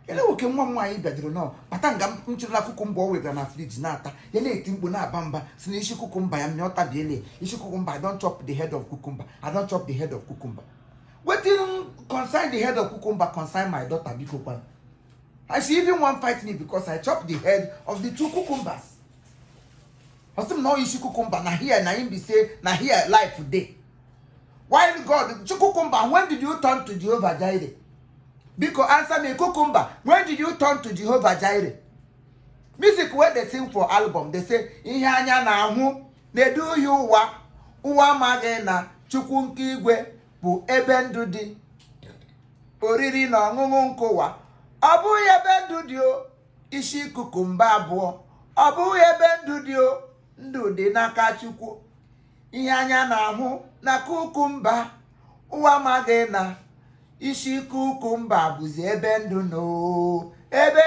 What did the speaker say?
Ele nwoke nwa m nwaanyị bịajuru nọ bata nga m chịrịla cucumber o wegara na fridge na-ata ya, na-eti mkpu, na-aba mba, si na isi cucumber ya mmịa ọ tabiele isi cucumber. "I don chop the head of cucumber. I don chop the head of cucumber." Wetin concern the head of cucumber concern my daughter? Biko kwan, and she even wan fight me because I chop the head of the two cucumbers. Ọ sị m na ọ isi cucumber na here na him be say na here life dey. Why God cucumber, when did you turn to Jehovah Jireh? Biko answer me, cucumber, when did you turn to Jehovah Jireh? Music wey dey sing for album dey say ihe anya na-ahụ na-eduhie ụwa. Ụwa amaghị na Chukwu nke igwe bụ ebe ndụ dị. Oriri na ọṅụṅụ nke ụwa, ọ bụghị ebe ndụ dị o. Isi cucumber abụọ, ọ bụghị ebe ndụ dị o. Ndụ dị n'aka Chukwu. Ihe anya na-ahụ na cucumber, ụwa amaghị na isi cucumber bụzi ebe ndụ nọ ebe.